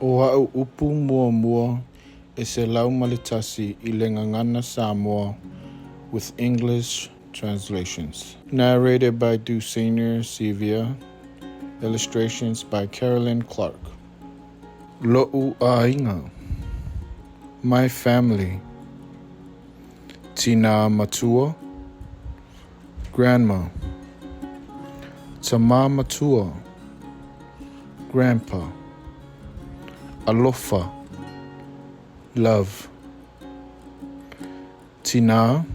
ʻO a'u upu muamua e 101 i le Gagana Samoa with English translations. Narrated by Dusenior Sivia. Illustrations by Carolyn Clark. Lo'u ʻaiga. My family. Tinā matua. Grandma. Tamā matua. Grandpa. Alofa. Love. Tinā.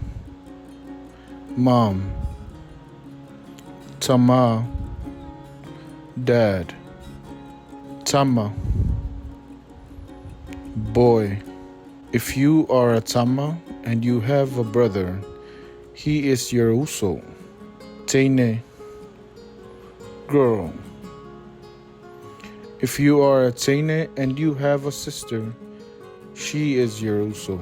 Mom. Tamā. Dad. Tama. Boy. If you are a tama and you have a brother, he is your uso. Teine. Girl. If you are a teine and you have a sister, she is your uso.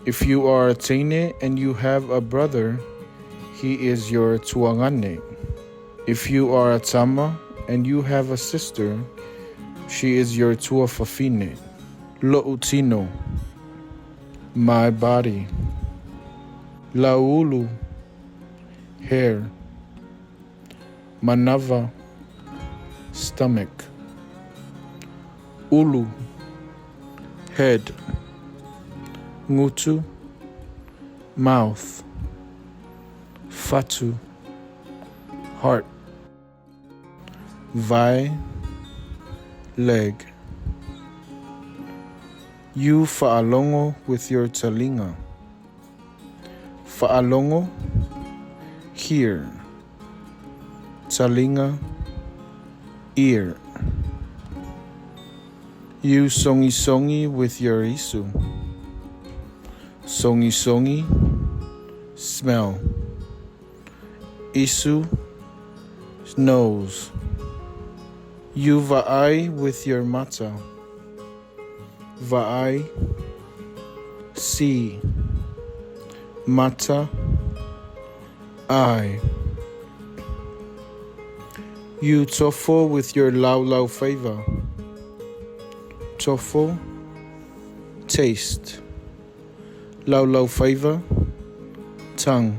If you are a teine and you have a brother, he is your tuagane. If you are a tama and you have a sister, she is your tuafafine. Lo'u tino. My body. Lauulu. Hair. Manava. Stomach. Ulu. Head. Gutu. Mouth. Fatu. Heart. Vae. Leg. You fa'alogo with your taliga. Fa'alogo. Hear. Taliga. Ear. You sogisogī with your isu. Sogisogī. Smell. Isu. Nose. You va'ai with your mata. Va'ai. See. Mata. Eye. You tofo with your laulau faiva. Tofo. Taste. Laulau faiva. Tongue.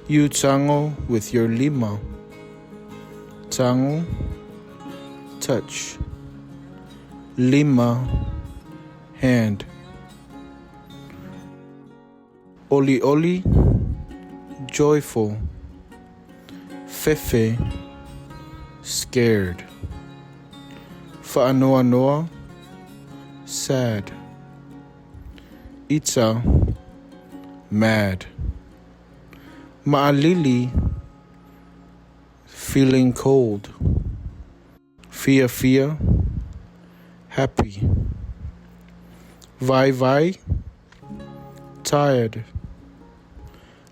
You tago with your lima. Tago. Touch. Lima. Hand. ʻOliʻoli. Joyful. Fefe. Scared. Faanoanoa. Sad. Ita. Mad. Maalili. Feeling cold. Fiafia. Happy. Vaivai. Tired.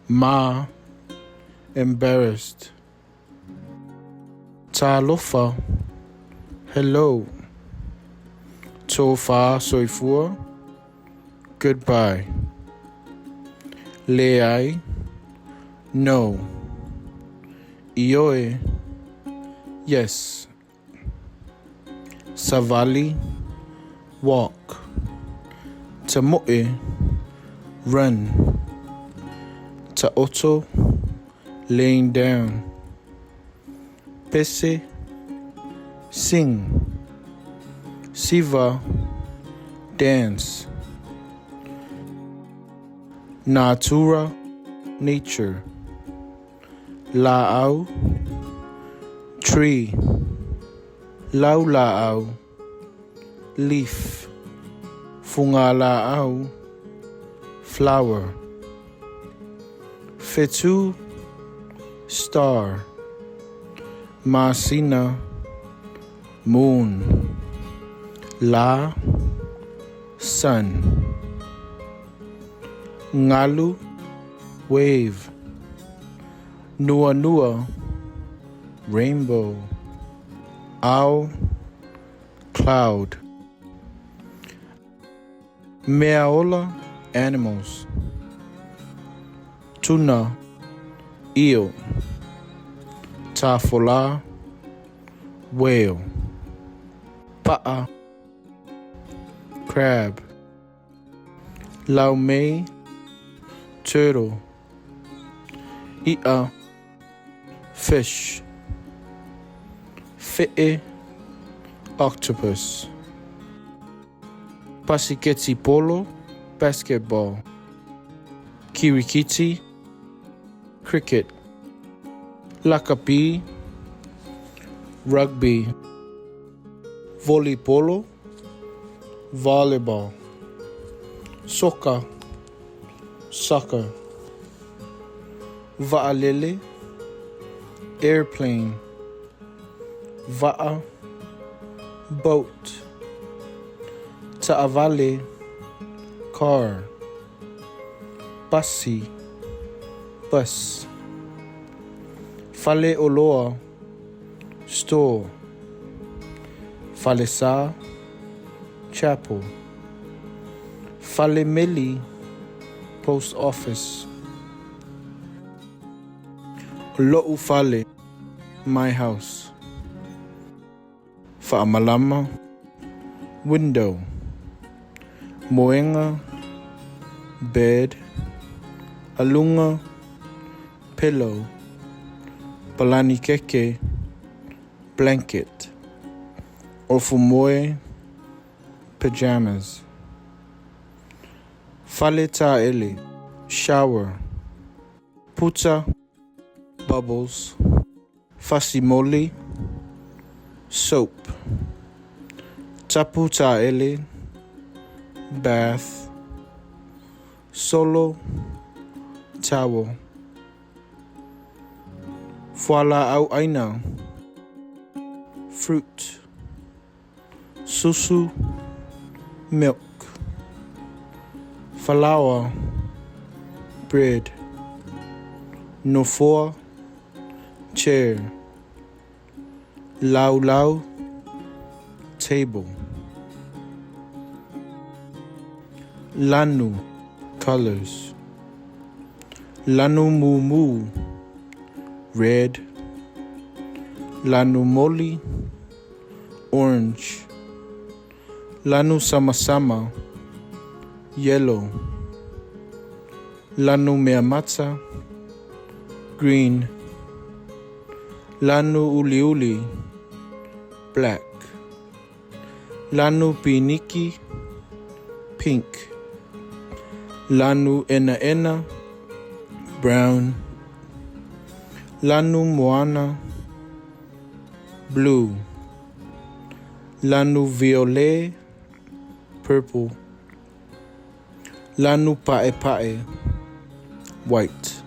Ma. Embarrassed. Talofa. Hello. Tofa soifua. Goodbye. Leai. No. Ioe. Yes. Savali. Walk. Tamoe. Run. Ta'oto. Laying down. Pese. Sing. Siva. Dance. Natura. Nature. La'au. Tree. Laula'au. Leaf. Fugala'au. Flower. Fetu. Star. Masina. Moon. La. Sun. Galu. Wave. Nuanua. Rainbow. Ao. Cloud. Mea ola. Animals. Tuna. Eel. Tafolā. Whale. Pa'a. Crab. Laumei. Turtle. I'a. Fish. Fe'e. Octopus. Pasiketi polo. Basketball. Kirikiti. Cricket. Lakapi. Rugby. Volleyball. Volleyball. Soka. Soccer. Va'alele. Airplane. Va'a. Boat. Ta'avale. Car. Pasi. Bus. Fale oloa. Store. Falesa. Chapel. Fale meli. Post office. Lo'u fale. My house. Fa'amalama. Window. Moenga. Bed. Aluga. Pillow. Palanikeke. Blanket. Ofu moe. Pajamas. Fale ta'ele. Shower. Puta. Bubbles. Fasimoli. Soap. Tapu ta'ele. Bath. Solo. Towel. Fuala'au 'aina. Fruit. Susu. Milk. Falaoa. Bread. Nofoa. Chair. Laulau. Table. Lanu. Colors. Lanu mumu. Red. Lanu moli. Orange. Lanu samasama. Yellow. Lanu meamata. Green. Lanu uliuli. Black. Lanu piniki. Pink. Lanu enaena. Brown. Lanu moana. Blue. Lanu violet. Purple. Lanu pa'e pa'e. White.